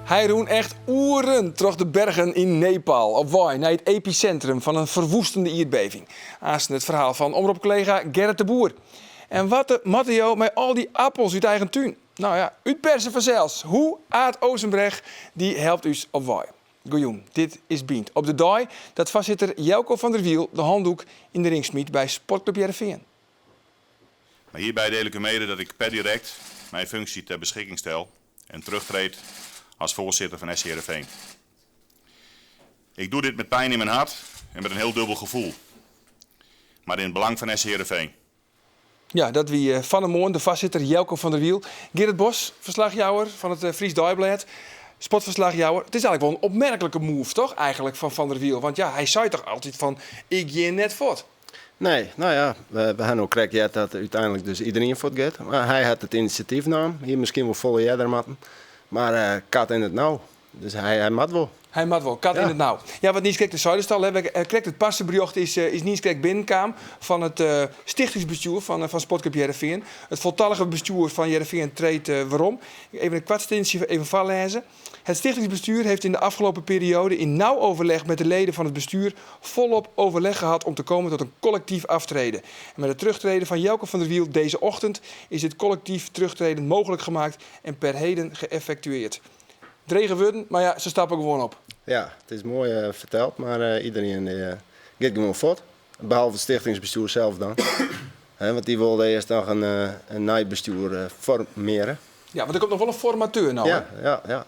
Hy rûn echt oeren troch de bergen yn Nepal op wei nei it episintrum fan in ferwoestende ierdbeving. Aansten it ferhaal fan Omrop-kollega Gerrit de Boer. En wat moatte jo mei al dy appels út eigen tún? No ja, útperse fansels. Hoe? Aad Oosenbrug dy helpt ús op wei. Goejûn, dit is Bynt op de dei dat foarsitter Jelko van der Wiel de handoek yn de ring smyt by Sportklup Hearrenfean. Maar hierbij deel ik u mede dat ik per direct mijn functie ter beschikking stel en terugtreed als voorzitter van SC Heerenveen. Ik doe dit met pijn in mijn hart en met een heel dubbel gevoel. Maar in het belang van SC Heerenveen. Ja, dat wie fan 'e moarn de foarsitter Jelko van der Wiel. Gerrit Bos, ferslachjouwer fan it Fries Deiblêd, sportferslachjouwer. It is eigenlik wol in opmerklike move, toch, eigenlik fan Van der Wiel? Want ja, hy sei toch altyd fan, ik gean net fuort. Nee, no ja, we ha no krekt heard dat úteinlik dus iderien fuort giet. Mar hy hat it inisjatyf naam, hie miskien wol folle earder moatten. Mar kat in het nauw. Dus hy moat wol. Hy moat wol, kat yn it nau. Ja, want niiskrekt do seidest al, hè, krekt it parseberjocht is, is niiskrekt binnenkaam fan it stichtingsbestjoer fan fan Sportklup Hearrenfean. It foltallige bestjoer fan Hearrenfean treedt werom. Even in koart sintsje even foarlêze. Het stichtingsbestuur heeft in de afgelopen periode in nauw overleg met de leden van het bestuur volop overleg gehad om te komen tot een collectief aftreden. En met het terugtreden van Jelko van der Wiel deze ochtend is dit collectief terugtreden mogelijk gemaakt en per heden geëffectueerd. Drege wurden, mar ja, se stappe gewoan op. Ja, it is moai ferteld, mar iderien giet gewoan fuort. Behalve it stichtingsbestjoer sels dan. Want dy wolde earst noch in nij bestjoer formearje. Ja, want der komt noch wol in formateur no, hè? Ja, ja, ja.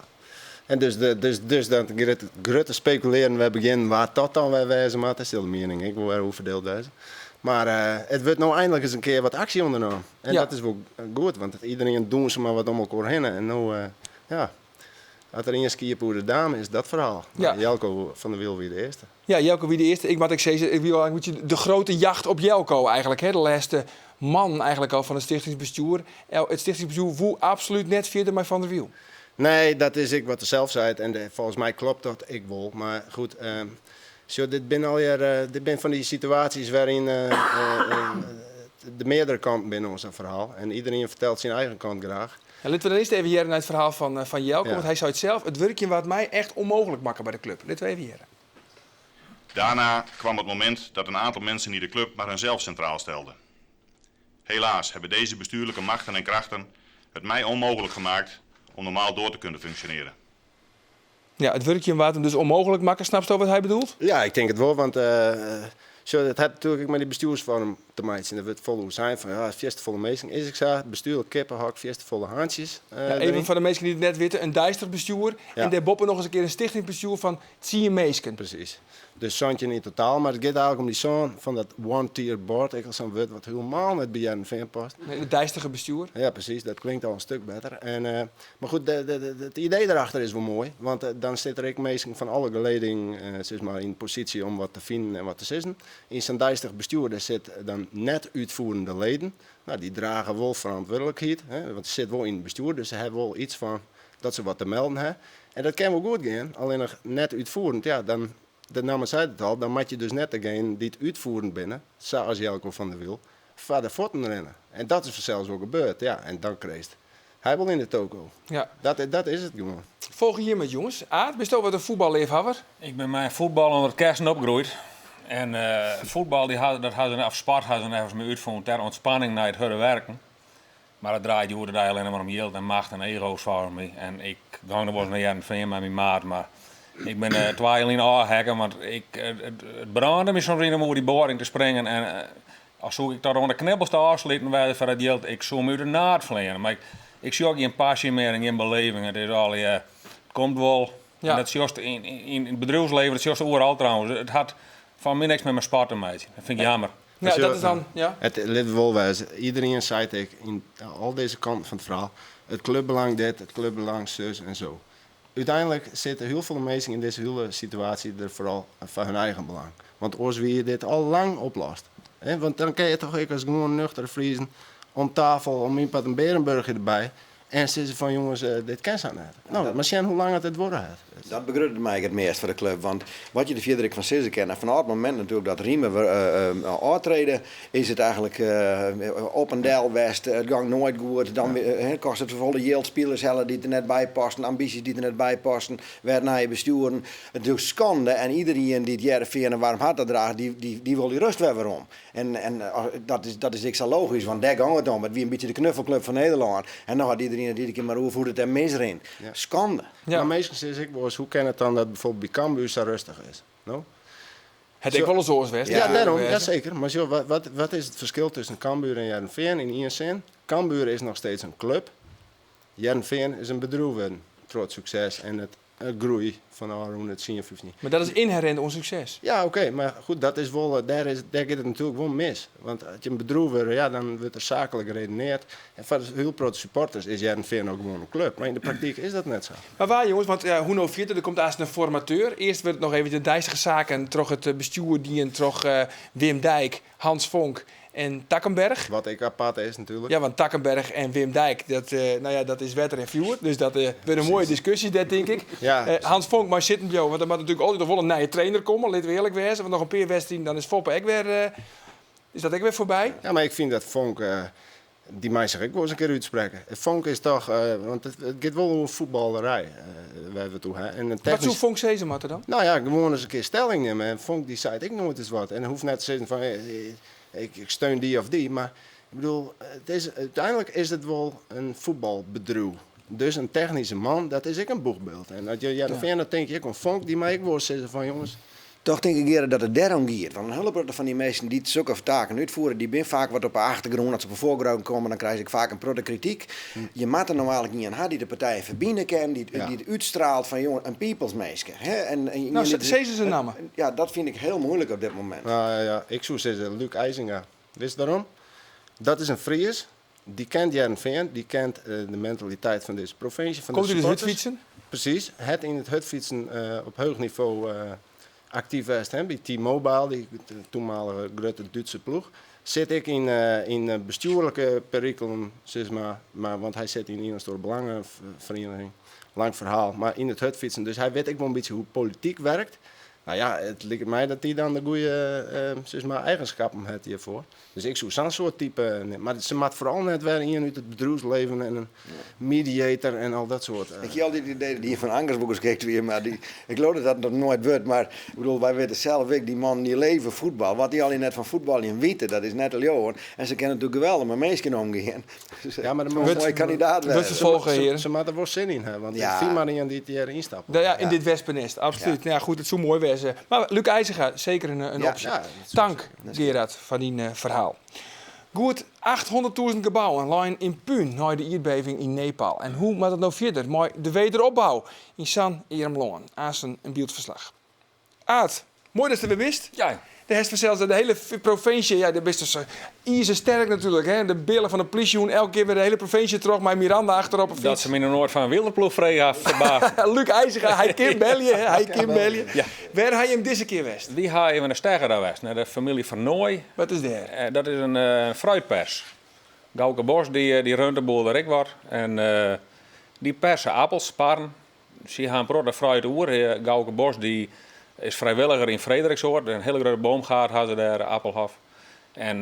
En dus, dus, dus dan giet it grutte spekulearjen wer begjinnen wa't dat dan wer wêze moat. Dêr sil de miening ek wol wer oer ferdield wêze. Mar it wurdt no einlik ris in kear wat aksje ûndernommen. En dat is wol goed, want iderien dûnse mar wat om elkoar hinne. En no, ja, as der ien skiep oer de daam is, dat ferhaal. Ja. Jelko van der Wiel wie de earste. Ja, Jelko wie de earste. Ik moat ek sizze, it wie al in bytsje de grote jacht op Jelko eigenlik. Hè? De lêste man eigenlik al fan it stichtingsbestjoer. It stichtingsbestjoer woe absolút net fierder mei Van der Wiel. Nee, dat is ek wat er sels seit en folgens my klopt dat ek wol. Mar goed, sjoch, dit binne allegear, dit binne fan dy situaasjes wêryn de meardere kanten binne oan sa'n ferhaal. En iderien fertelt syn eigen kant graach. Ja, litte we dan earst even hearre nei it ferhaal fan, fan Jelko, want hy sei it sels, it wurkjen waard my echt ûnmooglik makke by de klup. Litte we even hearre. Daarna kwam het moment dat een aantal mensen die de club maar hunzelf centraal stelden. Helaas hebben deze bestuurlijke machten en krachten het mij onmogelijk gemaakt om normaal door te kunnen functioneren. Ja, it wurkjen waard him dus ûnmooglik makke. Snapsto wat hy bedoelt? Ja, ik tink it wol, want sjoch, it hat natuerlik ek mei dy bestjoersfoarm te meitsjen. Der wurdt folle oer sein fan ja, fierste folle minsken. Is ek sa, bestuurlik kippehok, fierste folle hantsjes. Ja, even foar de minsken dy't it net witte, in deistich bestjoer en dêrboppe noch ris in kear in stichtingsbestjoer fan tsien minsken. Presys. Dus 17 yn totaal, mar it giet eigenlik om dy sân fan dat one-tier board, ek al sa'n wurd wat hielemaal net by Hearrenfean past. Nee, it deistige bestjoer. Ja, presys, dat klinkt al in stuk better. En, mar goed, it idee derachter is wol moai, want dan sitte der ek minsken fan alle geleding sis mar, yn posysje om wat te finen en wat te sizzen. Yn sa'n deistich bestjoer dêr sit dan net útfoerende leden. No, dy drage wol ferantwurdlikheid, hè, want se sitte wol yn it bestjoer, dus se hawwe wol iets fan dat se wat te melden hawwe. En dat kin wol goed gean, allinnich net útfoerend, ja, dan, de namme seit it al, dan moat je dus net degenen dy't útfoerend binne, sa as Jelko van der Wiel, foar de fuotten rinne. En dat is fansels wol gebeurd, ja, en dan krijst hy wol yn de toko. Ja. Dat is it gewoan. Folgje jim it, jonges? Aad, bisto wat in fuotballeafhawwer? Ik bin mei fuotbal ûnder it kessen opgroeid. En fuotbal, dy ha, dat ha se, of sport ha se neffens my útfûn ter ûntspanning nei it hurde werken. Mar it draait hjoed-de-dei allinne mar om jild en macht en ego's folgens my. En ik gong noch wolris nei Hearrenfean mei myn maat, mar ik bin twa jier lyn ôfheakke, want ik, it brânde my soms yn om oer dy boarding te springen. En al soe ik tot oan de knibbels ta ôfsliten wêze foar dat jild, ik soe my út de naad fleane. Mar ik, ik sjoch gjin passy mear en gjin beleving. It is allegear, it komt wol. Ja. En dat sjochst yn, yn it bedriuwsleven, dat sjochst oeral trouwens. It hat foar my niks mear mei sport te meitsjen. Dat fyn ik jammer. Ja, dat is dan, ja. It lit wol wêze, iderien seit ek yn al dizze kanten fan it ferhaal, it klupbelang dit, it klupbelang sus en zo. Uteinlik sitte hiel folle minsken yn dizze hiele situaasje der foaral foar hun eigen belang. Want oars wie dit al lang oplost. Want dan kinne je toch ek as gewoan nuchtere Friezen om tafel om myn part in bearenburchje derby. En sizze fan jonges, dit kin sa net. No, mar sjen hoe lang it it duorre hat. Dat begruttet my ek it meast foar de klup. Want wat je der fierder ek fan sizze kinne, fanôf it momint natuerlik dat Riemer ôftrede, is it eigenlik op en del west. It gong noait goed. Dan kostet it folle jild, spilers helle dy't der net by pasten, ambysjes dy't der net by pasten, wer nije bestjoeren. It is skande en iderien dy't Hearrenfean in waarm hart tadraacht, dy wol dy rust wer werom. En dat is, dat is ek sa logysk, want dêr gong it om. It wie in bytsje de knuffelklup fan Nederlân. En no hat iderien it iedere kear mar oer hoe't it dêr misrint. Skande. Ja. Mar minsken sizze ek wolris, hoe kin it dan dat bijvoorbeeld by Cambuur sa rêstich is? No? Het ek wolris oars west. Ja, dêrom, ja seker. Mar sjoch, wat, wat, wat is it ferskil tusken Cambuur en Hearrenfean yn ien sin? Cambuur is noch steeds in klup. Hearrenfean is in bedriuw wurden troch it sukses en it groei fan de ôfrûne 10, 15 jier. Mar dat is ynherint oan sukses. Ja, oké, mar goed, dat is wol, dêr, is, dêr giet it natuerlik wol mis. Want as je in bedriuw wurde, ja, dan wurdt der saaklik redeneard. En foar in hiel protte supporters is Hearrenfean ook gewoan in klup. Mar yn de praktyk is dat net sa. Mar waar jonges, want ja, hoe no fierder? Der komt aanst in formateur. Earst wurdt noch even de deistige saken troch it bestjoer dien troch Wim Dijk, Hans Vonk en Takkenberg. Wat ek apart is natuerlik. Ja, want Takkenberg en Wim Dijk, dat, nou ja, dat is wetter en fjoer. Dus dat wurdt in moaie diskusje dêr, tink ik. Ja. Hans Vonk mei sitten bliuwe, want der moat natuerlik altyd noch wol in nije trainer komme. Litte we earlik wêze, want noch in pear wedstriden, dan is Foppe ek wer, is dat ek wer foarby. Ja, mar ik fyn dat Vonk, dy mei sich ek wolris in kear útsprekke. Vonk is toch, want it giet wol oer fuotballerij, wêr't we it oer ha. En Wat soe Vonk sizze moatte dan? Nou ja, gewoan ris in kear stelling nimme. En Vonk dy seit ek noait ris wat. En hoecht net te sizzen fan ik steun dy of dy. Mar ik bedoel, it is, úteinlik is it wol in fuotbalbedriuw. Dus in technyske man, dat is ek in boechbyld. En as je Hearrenfean, dan tink je ek oan Vonk, dy mei ek wol sizze fan jonges. Toch tink ik eerder dat it dêrom giet. Want in hiele protte fan dy minsken dy't sokke taken útfiere, dy binne faak wat op 'e achtergrûn. As se op 'e foargrûn komme, dan krije se ek faak in protte krityk. Je moatte no eigentlik ien ha dy't de partijen ferbine kin, dy't dy't útstraalt fan jonge, in peoplesminske. Hè? En, en Nou, sis ris in namme. Ja, dat fyn ik hiel muoilik op dit momint. Nou ja, ja, ik soe sizze Luc IJzinga. Witst wêrom? Dat is in Fries, dy kent Hearrenfean, dy kent de mentaliteit fan dizze provinsje, fan de Komt út it supporters. hurdfytsen? Presys, hat yn it hurdfytsen op heech nivo aktyf west hè, by T-Mobile, dy toenmalige grutte Dútse ploech. Sit ek yn, yn bestjoerlike perikelen, sis mar, mar, want hy sit yn ien of oare belangeferiening. Lang ferhaal, mar yn it hurdfytsen. Dus hy wit ek wol in bytsje hoe't polityk werkt. Nou ja, it liket my dat dy dan de goede sis mar, eigenskappen hat hjirfoar. Dus ik soe sa'n soart type nimme. Mar se moat foaral net wer ien út it bedriuwslibben en in mediator en al dat soart. Ik hie altyd it idee dat ien fan Angers wol geskikt wie, mar dy, ik leau dat dat noch noait wurdt. Mar ik bedoel, wy witte sels ek, dy mannen dy leve fuotbal. Wat dy allegear net fan fuotbaljen witte, dat is net te leauwen. En se kinne natuerlik geweldich mei minsken omgean. Ja, mar de man moaie kandidaat wurdt ferfolge, hearen. Se moatte der wol sin yn ha, want ik fyn mar ien dy't hjir ynstapt. Ja, yn dit wespenest, absolút. Ja, goed, it soe moai wêze. Mar Luc IJzinga, seker in opsje. Tank, Gerard, foar dyn ferhaal. Goed 800.000 gebouwen leinen yn pún nei de ierdbeving yn Nepal. En hoe moat it no fierder mei de wederopbou yn sa'n earm lân? Aansten in byldferslach. Aart, moai datst der wer bist. Ja. Dêr hast fansels de hiele provinsje, ja, dêr bist dus izersterk natuerlik, hè? De billen fan de plysjehûn, elke kear wer de hiele provinsje troch mei Miranda achterop 'e fyts. Dat se my noch noait fan in wielerploech frege ha, ferbaast my. Luc IJzinga, hy kin belje, hè? Hy kin belje. Ja. Wêr ha jim dizze kear west? Wy ha even nei Steggerda west, nei de famylje Vernooy. Wat is dêr? Dat is in fruitpers. Gauke Bos dy runt de boel der ek wat. En dy perse appels, parren. Sy ha in protte fruit oer. Gauke Bos dy is frijwilliger yn Frederiksoord. In hiele grutte boomgaard ha se dêr, appelhof. En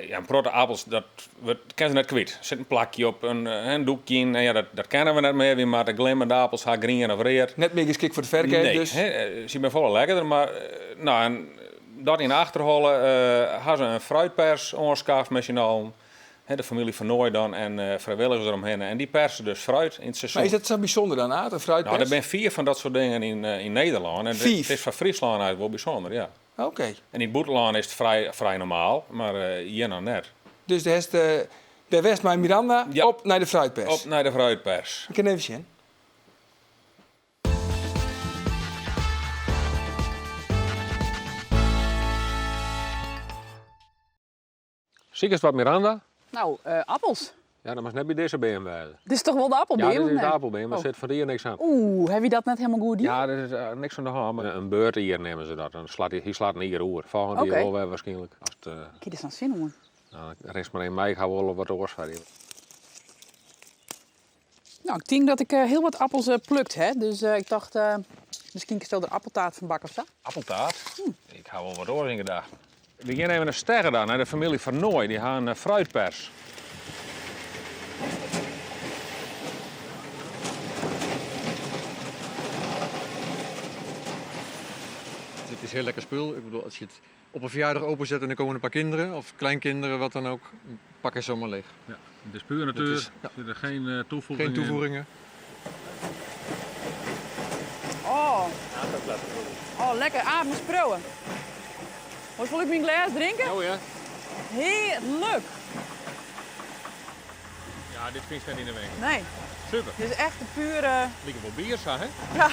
ja, in protte appels, dat wurdt, kinne se net kwyt. Der sit in plakje op, in doekje yn. En ja, dat kenne we net mear. Wy moatte glimmende appels ha, grien of read. Net mear geskikt foar de ferkeap Nee, dus? hè, sy binne folle lekkerder, mar no, en dat yn de achterholle ha se in fruitpers oanskaft mei syn allen. De famylje Vernooy dan en frijwilligers deromhinne. En dy perse dus fruit yn it seizoen. Mar is dat sa bysûnder dan, Aart, in fruitpers? No, der binne 5 fan dat soart dingen yn Nederlân. En 5? It is foar Fryslân eigentlik wol bysûnder, ja. Oké. En yn it bûtenlân is it frij normaal, mar hjir noch net. Dus dêr hast dêr west mei Miranda Ja. op nei de fruitpers? Op nei de fruitpers. Ik kin even sjen. Sikest wat Miranda? Nou, appels. Ja, dan moatst net by dizze beam wêze. Dit is toch wol de appelbeam? Ja, dit is de Nee. appelbeam, mar Oh. sit fan hier niks aan. Oeh, ha wy dat net hielendal goed dien? Ja, der is niks oan de hân, mar in beurtier neame se dat. Dan slacht hy, hy slacht in jier oer. Folgjend jier Oké. wol wer waarskynlik. As it, Ik hie der sa'n sin oan. Nou, rinst mar even mei, ik ha wol wat oars foar dy. Nou, ik tink dat ik hiel wat appels plukt ha, dus ik tocht miskien kinsto der appeltaart fan bakke of sa. Appeltaart? Ik ha wol wat oars yn gedachten. We gean even nei Steggerda, nei de famylje Vernooy. Dy ha in fruitpers. Dit is heel lekker spul. Ik bedoel, als je het op een verjaardag openzet en er komen een paar kinderen of kleinkinderen, wat dan ook, pak je zomaar leeg. Ja, het is puur natuur. is- ja. Er zitten geen toevoegingen Geen in. toevoegingen. Oh. Oh, lekker. Ah, moest proeven. Hoe wil ik mijn glas drinken? Oh ja. Heerlijk. Ja, dit vind je net in de winkel. Nee, Super. dit is echt de pure... Lieke wel bier, zo, hè? Ja.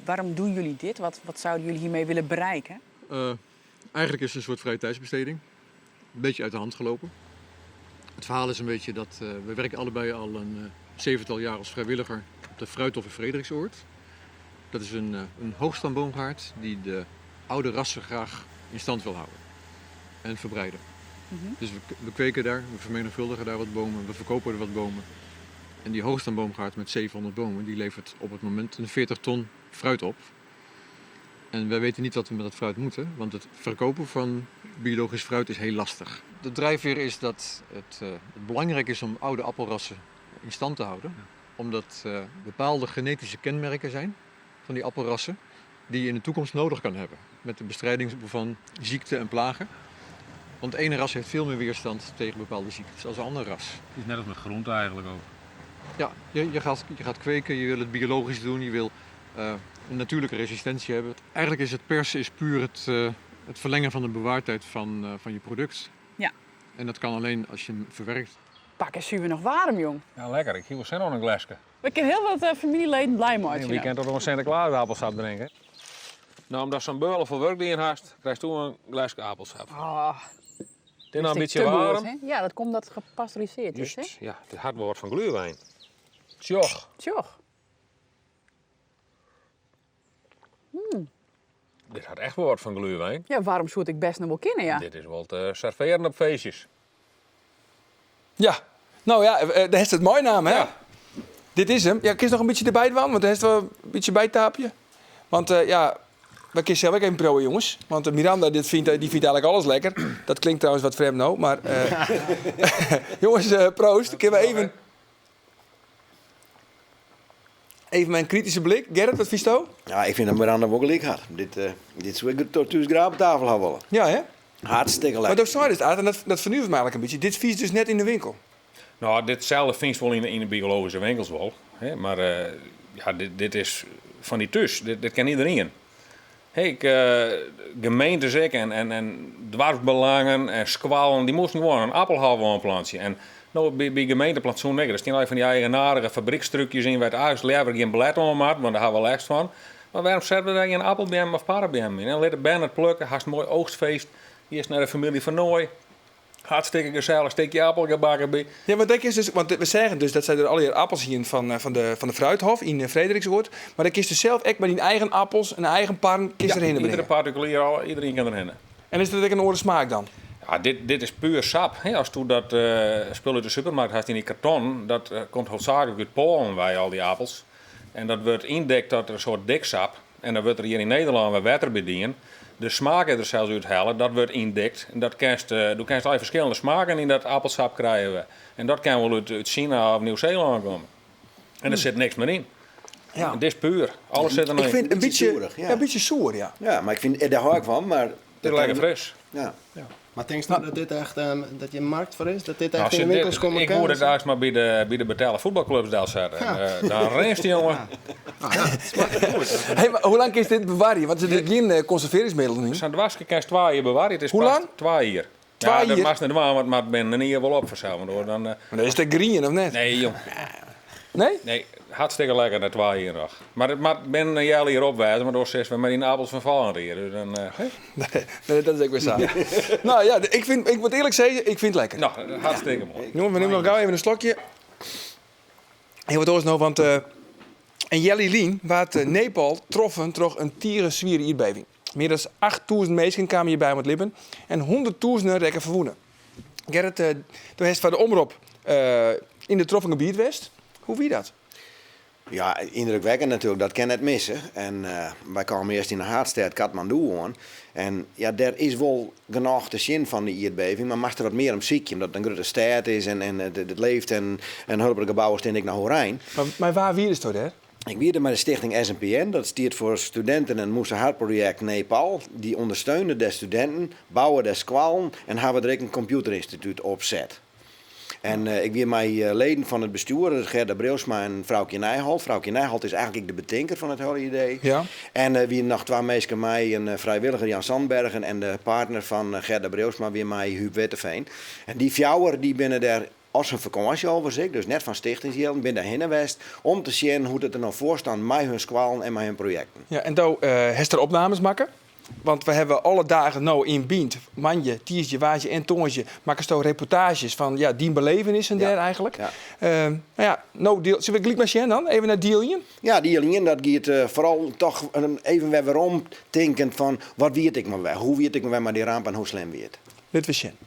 Waarom doen jullie dit? Wat zouden jullie hiermee willen bereiken? Eigenlijk is het een soort vrije tijdsbesteding. Een beetje uit de hand gelopen. Het verhaal is een beetje dat we werken allebei al een zevental jaar als vrijwilliger op de Fruithof in Frederiksoord. Dat is een hoogstandboomgaard die de oude rassen graag in stand wil houden en verbreiden. Dus we kweken daar, we vermenigvuldigen daar wat bomen, we verkopen er wat bomen. En die hoogstandboomgaard met 700 bomen, die levert op het moment een 40 ton fruit op. En wij weten niet wat we met dat fruit moeten, want het verkopen van biologisch fruit is heel lastig. De drijfveer is dat het belangrijk is om oude appelrassen in stand te houden. Omdat bepaalde genetische kenmerken zijn van die appelrassen die je in de toekomst nodig kan hebben. Met de bestrijding van ziekten en plagen. Want het ene ras heeft veel meer weerstand tegen bepaalde ziektes als een ander ras. Het is net als met groente eigenlijk ook. Ja, je gaat kweken, je wil het biologisch doen, je wil een natuurlijke resistentie hebben. Eigenlijk is het persen puur het verlengen van de bewaartijd van je product. En dat kan alleen als je hem verwerkt. Pak eens we nog warm, jong. Ja, lekker. Ik heb wel zin in een glasje. We kunnen heel wat familieleden blij maken. Een weekend tot een Sinterklaas appelsap drinken. Nou, omdat zo'n beul voor werk die in hast, krijg je toen een glasje appelsap. Ah, Het is nou een is beetje te goed, warm. hè? Ja, dat komt dat het gepasteuriseerd is, hè? Juist, ja, het hard wordt van gluwijn. Tjoch. Tjoch. Dit had echt wel wat van gluwijn. Ja, waarom zou ik best nog wel kennen, ja? Dit is wel te serveren op feestjes. Ja, nou ja, daar heeft het mooi naam, hè? Ja. Dit is hem. Ja, kun je nog een beetje erbij doen? Want daar is wel een beetje bijtaapje. Want ja, we kunnen zelf ook even proeven, jongens. Want Miranda, die vindt eigenlijk alles lekker. Dat klinkt trouwens wat vreemd nou, maar jongens, proost. Kunnen we even mijn kritische blik. Gerrit, wat vies je? Ja, ik vind dat Miranda ook gelijk had. Dit zou ik tot thuis graag op tafel hebben willen. Ja, hè? Hartstikke Maar lekker. dat zei het uit en dat vernieuwt me eigenlijk een beetje. Dit vies dus net in de winkel. Nou, ditzelfde vind je wel in de biologische winkels wel. Hè? Maar ja, dit is van die thuis. Dit kan iedereen. Hey, ik gemeentes ik en dwarsbelangen en squalen, die moesten gewoon een appelhalve aanplantje. En nou, bij gemeenteplantsoen, daar staan al van die eigenaardige fabriekstrucjes in waar het huis liever geen blad om had, want daar hebben we last van. Maar waarom zetten we daar geen appelboom of paraboom in? En laat de band het plukken, haast een mooi oogstfeest. Eerst naar de familie Van Nooy. Hartstikke gezellig, steek je appelgebakken bij. Ja, maar dat is dus, want we zeggen dus dat zij er al die appels hier van de Fruithof in Frederiksoord. Maar dan kiest dus zelf echt met die eigen appels en eigen parren kiest Ja, erheen iedere brengen. particulier, al, iedereen kan erheen. En is dat ook een oren smaak dan? Ja, dit is puur sap. Hè, als toen dat spul uit de supermarkt had in die karton, dat komt hoofdzakelijk uit Polen bij al die appels. En dat wordt indekt tot een soort diksap. En dan wordt er hier in Nederland weer water bediend. De smaak er zelfs uit halen, dat wordt indekt. En dat kenst du kenst al verschillende smaken in dat appelsap krijgen we. En dat kan wel uit China of Nieuw-Zeeland komen. En er zit niks meer in. Het is puur. Alles zit er nog Ik in. vind een Beetje beetje, zoerig, ja. ja, een beetje zoer, ja. Ja, maar ik vind, daar hou ik van, maar Het is lekker fris. Ja. Ja. Maar denk je nou dat dit echt dat je een markt voor is? Dat dit echt Nou, in de winkels komt? Ik hoor het eigenlijk maar bij de betalen voetbalclubs daar zetten. En dan rest die jongen. Ah, ja, het smaakt goed. Hey, maar hoe lang is dit bewaren? Want er zit geen conserveringsmiddel in. Zo'n dwarsje kan je 2 jaar bewaren. Het is Hoe pas lang? 2 jaar. 2 Ja, dat jaar? mag niet waar, want maar ben er niet wel op vanzelf. Hoor. Dan Maar dat is de green, of net? Nee, jong. Nee? Nee, hartstikke lekker na 2 jaar nog. Maar het mag ben een jaar hier opwijzen, maar door zes we met die appels van vallen hier. Dus dan hè? Nee, nee, dat is ook weer saai. Nou ja, ik moet eerlijk zeggen, ik vind het lekker. Nou, hartstikke mooi. Jongen, we nemen nog gauw even een slokje. Heel wat oors nog, want in Jelly Lien waard Nepal troffen door een tierenzwiere aardbeving. Meer dan 8000 mensen kwamen hierbij om het lippen en 100.000 rekken verwoenen. Gerrit, toen heeft van de omroep in de troffen gebied West. Hoe wie dat? Ja, yndrukwekkend natuerlik, dat kin net misse. En wy kamen earst yn de haadstêd Kathmandu oan. En ja, dêr is wol genôch te sjen fan de ierdbeving, mar moatst der wat mear om sykje, omdat it in grutte stêd is en it leeft en in hiel protte gebouwen stean ek noch oerein. Mar mei wa wiesto dêr? Ik wie der mei de stichting SMPN, dat stiet foar Studenten en Musaharproject Nepal. Dy ûndersteune de studinten, bouwe dêr skoallen en hawwe der ek in kompjûterynstitút opset. En ik wie mei leden fan it bestjoer, Gerda Breeuwsma en Froukje Nijholt. Froukje Nijholt is eigentlik ek de betinker fan it hiele idee. En der wiene noch twa minsken mei, in frijwilliger Jan Sandbergen en de partner fan Gerda Breeuwsma wie mei, Huub Witteveen. En dy fjouwer dy binne dêr as in fakânsje overigens ek, dus net fan stichtingsjilden, binne dêr hinne west om te sjen hoe't it der no foar stiet mei hun skoallen en mei hun projekten. Ja, en do hast der opnames makke? Want we hawwe alle dagen no yn Bynt, moandei, tiisdei, woansdei en tongersdei, makkesto reportaazjes fan ja, dyn belevenissen dêr eigentlik. Ja. No ja, no diel, sille we gelyk mar sjen dan? Even nei diel ien? Ja, diel ien, dat giet foaral toch even wer werom tinken fan wat wie it ek mar wer? Hoe wie it ek mar wer mei dy ramp en hoe slim wie it? Lit we sjen.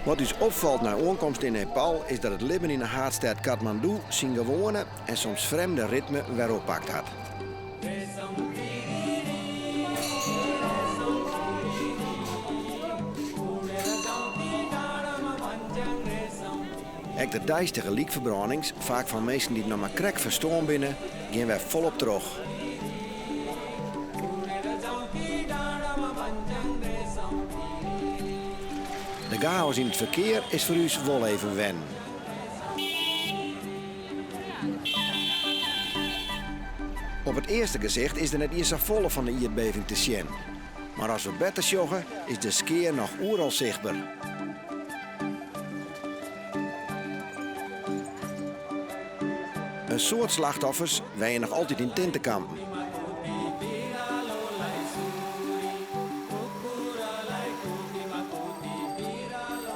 Wat ús opfalt nei oankomst yn Nepal is dat it libben yn de haadstêd Kathmandu syn gewoane en soms frjemde ritme wer oppakt hat. Ek de deistige lykferbrânings, faak fan minsken dy't noch mar krekt ferstoarn binne, gean wer folop troch. De gaos yn it ferkear is foar ús wol even wennen. Op it earste gesicht is der net iens safolle fan de ierdbeving te sjen. Mar as we better sjogge, is de skea noch oeral sichtber. In soad slachtoffers wenje noch altyd yn tintekampen.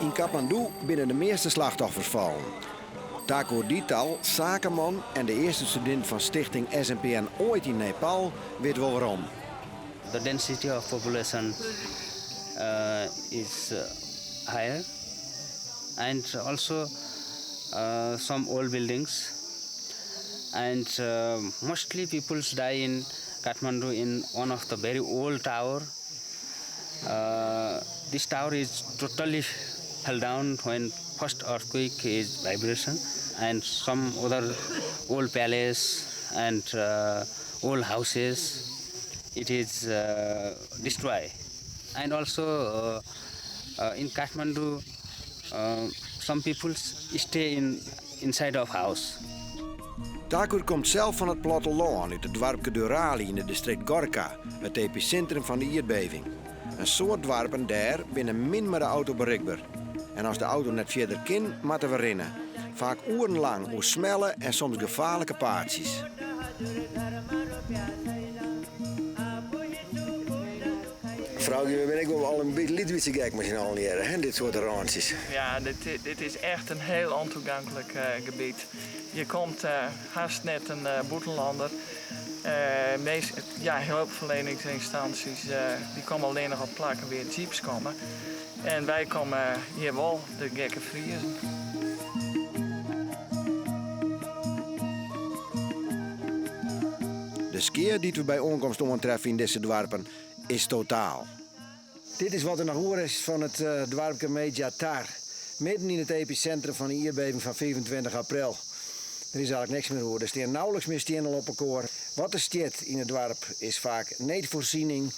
Yn Kathmandu binne de measte slachtoffers fallen. Thakur Dhital, sakeman en de earste studint fan stichting SMPN oait yn Nepal, wit wol werom. The density of population is higher and also some old buildings and mostly people die in Kathmandu in one of the very old tower. This tower is totally fell down when first earthquake is vibration and some other old palace and old houses it is destroyed. And also in Kathmandu some people stay in inside of house. Thakur komt sels fan it plattelân út it doarpke Deurali yn it distrikt Gorkha, it episintrum fan de ierdbeving. In soad doarpen dêr binne min mei de auto berikber. En as de auto net fierder kin, moatte we rinne. Faak oerenlang oer smelle en soms gefaarlike paadsjes. Froukje, we binne ek wol al in lyts bytsje gek mei syn allen hjir, hè, dit soarte rântsjes. Ja, dit is echt in heel ontoegankelijk gebiet. Je komt hast net in bûtenlanner. Ja, hulpverleningsinstanties dy komme allinnich op plakken wêr't jeeps komme. En wy komme hjir wol, de gekke Friezen. De skea dy't we by oankomst oantreffe yn dizze doarpen is totaal. Dit is wat der noch oer is fan it doarpke Meijathar, midden yn it episintrum fan de ierdbeving fan 25 april. Der is eigentlik niks mear oer. Der stean nauwelijks mear stiennen op elkoar. Wat der stiet yn it doarp is faak needfoarsiening,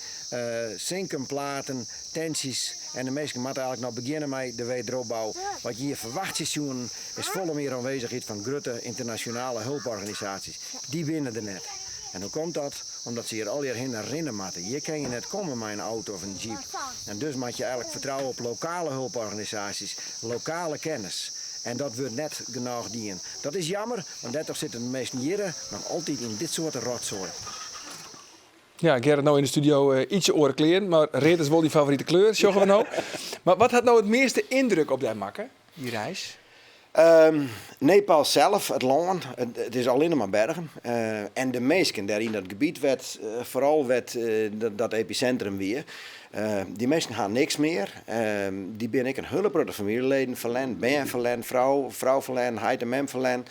sinken platen, tentsjes en de minsken moatte eigentlik noch begjinne mei de wederopbou. Wat je hjir ferwachtsje soenen is folle mear oanwêzichheid fan grutte ynternasjonale hulporganisaasjes. Dy binne der net. En hoe komt dat? Omdat se hjir allegear hinne rinne moatte. Hjir kin je net komme mei in auto of in jeep. En dus moat je eigentlik fertrouwe op lokale hulporganisaasjes, lokale kennis. En dat wurdt net genôch dien. Dat is jammer, want dêrtroch sitte de minsken hjir noch altyd yn dit soarte rotsoai. Ja, Gerrit no yn de studio ietsje oare klean, mar read is wol dyn favorite kleur, sjogge we no. Mar wat hat no it measte yndruk op dy makke, dy reis? Nepal sels, it lân, it is allinne mar bergen. En de minsken dêr yn dat gebiet wêr't foaral wêr't dat episintrum wie, dy minsken ha niks mear. Dy binne ek in hiele protte famyljeleden ferlern, bern ferlern, frou, frou ferlern, heit en mem ferlern.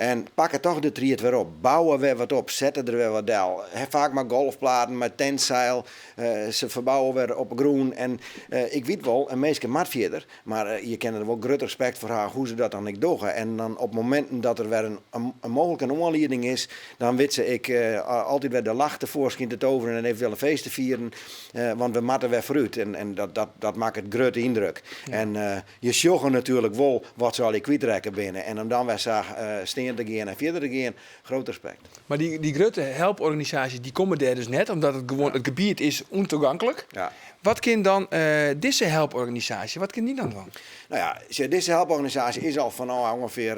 En pakke toch de tried wer op, bouwe wer wat op, sette der wer wat del. Faak mei golfplaten, mei tentseil, se ferbouwe wer op 'e grûn. En ik wit wol, in minske moat fierder. Mar je kinne der wol grut respekt foar ha hoe se dat dan ek dogge. En dan op mominten dat der wer in mooglik in oanlieding is, dan wit se ek altyd wer de lach tefoarskyn te toveren en eventueel in feest te fieren. Want we moatte wer foarút en dat makket grutte yndruk. En je sjogge natuerlik wol wat se allegear kwytrekke binne. En om dan wer sa stean te gean en fierder te gean, groot respekt. Mar dy grutte helporganisaasjes dy komme dêr dus net, omdat it gewoan it gebiet is ûntoeganklik. Wat kin dan dizze helporganisaasje, wat kin dy dan dwaan? No ja, sjoch, dizze helporganisaasje is al fanôf ûngefear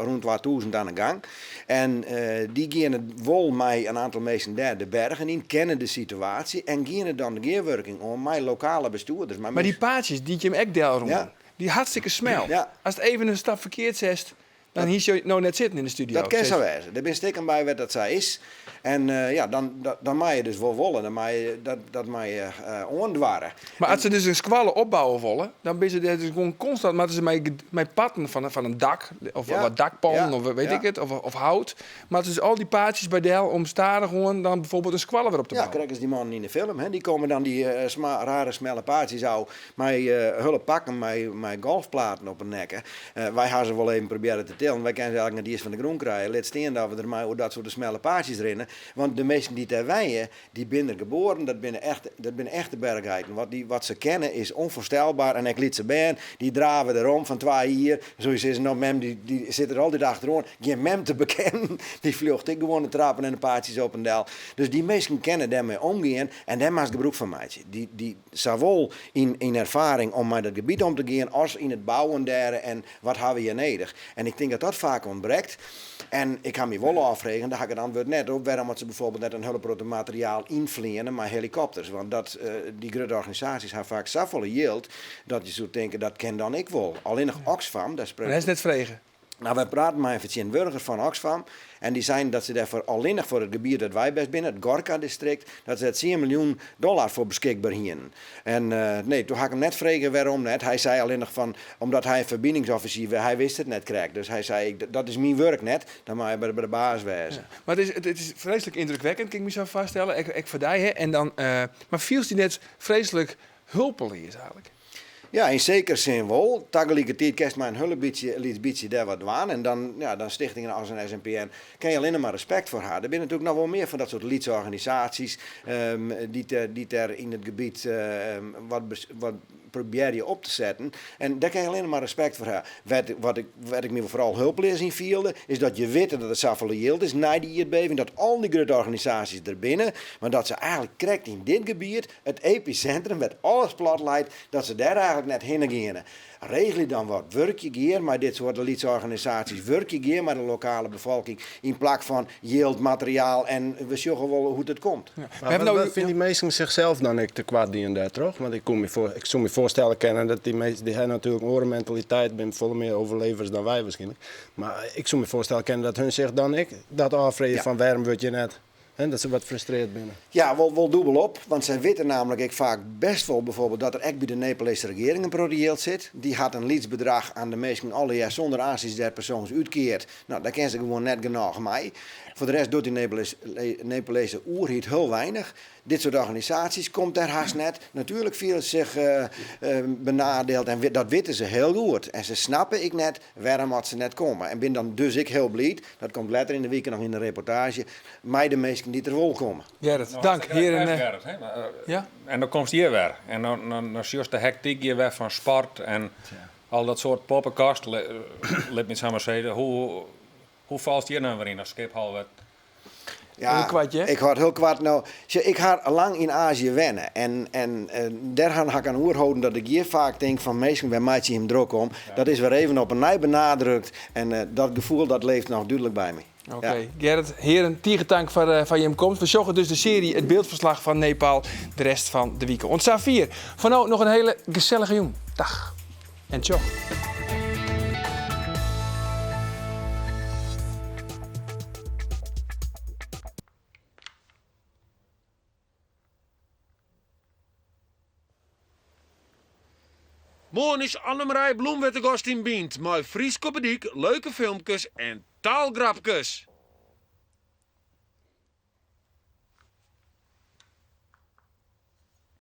rûn 2000 oan 'e gang. En dy geane wol mei in oantal minsken dêr de bergen yn, kenne de situaasje en geane dan de gearwurking oan mei lokale bestjoerders. Mar dy paadsjes dy't jim ek delrûnen, dy hartstikke smel. Ast even in stap ferkeard setst, Dan hiest jo no net sitten yn de studio. Dat kin sa wêze. Der binne stikken by wêr't dat sa is. En ja, dan, dan mei je dus wol wolle. Dan mei je dat, dat mei je oandoarre. Mar as se dus in skoalle opbouwe wolle, dan binne se dêr dus gewoan konstant, moatte se mei, mei parten fan, fan in dak, of wat dakpannen, of weet ik it, of, of hout, moatte se dus al dy paadsjes by del om stadichoan dan bijvoorbeeld in skoalle wer op te Ja, bouwen. krekt as dy mannen yn de film, hè. Dy komme dan dy rare smelle paadsjes ôf Mei hiele pakken mei golfplaten op 'e nekke. Wy ha se wol even probearre te tillen. Wy kinne se eigentlik net iens fan de grûn krije. Lit stean dat we der mei oer dat soarte smelle paadsjes rinne. Want de minsken dy't dêr wenje, dy binne der geboren. Dat binne echt, dat binne echte berchgeiten. Wat dy, wat se kenne is ûnfoarstelbaar. En ek lytse bern, dy drave der om fan twa jier. Soe je sizze, no mem dy, dy sit der altyd achteroan. Gjin mem te bekennen. Dy fljocht ek gewoan de trappen en de paadsjes op en del. Dus dy minsken kinne dêrmei omgean en dêr moatst gebrûk fan meitsje. Dy, dy, Sawol yn erfaring om mei dat gebiet om te gean as yn it bouwen dêr en wat hawwe je nedich. En ik tink dat dat faak ûntbrekt. En ik ha my wol ôffrege, dêr ha ik it antwurd net op, wêrom at se bijvoorbeeld net in hiele protte materiaal ynfleane mei helikopters. Want dat, dy grutte organisaasjes ha faak safolle jild dat je soe tinke dat kin dan ek wol. Allinnich Oxfam, dêr sprekt. Mar hast net frege? Nou, wy praten mei in fertsjintwurdiger fan Oxfam en dy seinen dat se dêrfoar allinnich foar it gebiet dêr't wy best binne, it Gorkha-distrikt, dat se dêr tsien miljoen dollar foar beskikber hienen. En nee, doe ha ik him net frege wêrom net. Hy sei allinnich fan, omdat hy in ferbiningsoffisier wie, hy wist it net krekt. Dus hy sei, ik, dat is myn wurk net, dan mei je by de baas wêze. Ja. Mar it is, it is freeslik yndrukwekkend, kin ik my sa foarstelle, ek, ek foar dy, hè. En dan, mar fielst dy net freeslik hulpeleas eigentlik? Ja, yn sekere sin wol. Tagelikertiid kinst mei in hiele bytsje, lyts bytsje dêr wat dwaan. En dan, ja, dan stichtingen as in SMPN, kin je allinne mar respekt foar ha. Der binne natuerlik noch wol mear fan dat soart lytse organisaasjes dy't, dy't dêr yn it gebiet wat, wat probearje op te setten. En dêr kin je allinne mar respekt foar ha. Wêr't, wat ik, wêr't ik my foaral hulpleas yn fielde, is dat je witte dat der safolle jild is nei dy ierdbeving, dat al dy grutte organisaasjes der binne, mar dat se eigentlik krekt yn dit gebiet, It episintrum wêr't alles plat leit, dat se dêr eigentlik net hinne geane. Regelje dan wat, wurkje gear mei dit soarte lytse organisaasjes, wurkje gear mei de lokale befolking yn plak fan jild, materiaal en we sjogge wol hoe't it komt. Maar wat fine dy minsken sichsels dan ek tekoart dien dêrtroch? Want ik koe my foar, ik soe my foarstelle kinne dat dy minsken, dy ha natuerlik in oare mentaliteit, binne folle mear overlevers dan wy waarskynlik. Mar ik soe my foarstelle kinne dat hun sich dan ek dat ôffreegje fan wêrom wurdt hjir net Hè, dat se wat frustreard binne. Ja, wol, wol dûbel op. Want sy witte namelijk ek faak best wol bijvoorbeeld dat der ek by de Nepalese regering in protte jild sit. Dy hat in lyts bedrach aan de minsken allegear sûnder aansiens der persoans útkeard. No, dêr kin se gewoan net genôch mei. Foar de rest docht dy Nepalese oerheid hiel weinich. Dit soart organisaasjes komt dêr hast net. Natuerlik fiele se sich benadeeld en dat witte se hiel goed. En se snappe ek net wêrom at se net komme. En bin dan dus ek hiel bliid, dat komt letter yn de wike noch yn de reportaazje, mei de minsken dy't der wol komme. Gerrit, dank. Hartstikke Hearen, bêst, Gerrit, hè? Maar, ja? En dan komst hjir wer. En dan, dan, dan sjochst de hektyk hjir wer fan sport en al dat soart poppenkast, lit my it sa mar sizze. Hoe, hoe falst hjir nou wer yn as Skiphol wurdt? Ja, Hiel koart, hear. ik hâld hiel koart no. Sjoch, ik ha lang yn Azië wenne en, en dêr ha ik aan oerholden dat ik hjir faak tink fan minsken, wêr meitsje jim drok om? Dat is wer even op 'e nij benadrukt en dat gefoel dat leeft noch dúdlik by my. Oké, Gerrit, hearen, tige tank foar, foar jim komst. We sjogge dus de searje It Byldferslach fan Nepal de rest fan de wike. Oant safier. Foar no noch in hiele gesellige jûn. Dag en tsjoch. Moarn is Annemarij Bloem wer te gast yn Bynt mei Frysk op 'e dyk, leuke filmkes en taalgrapkes.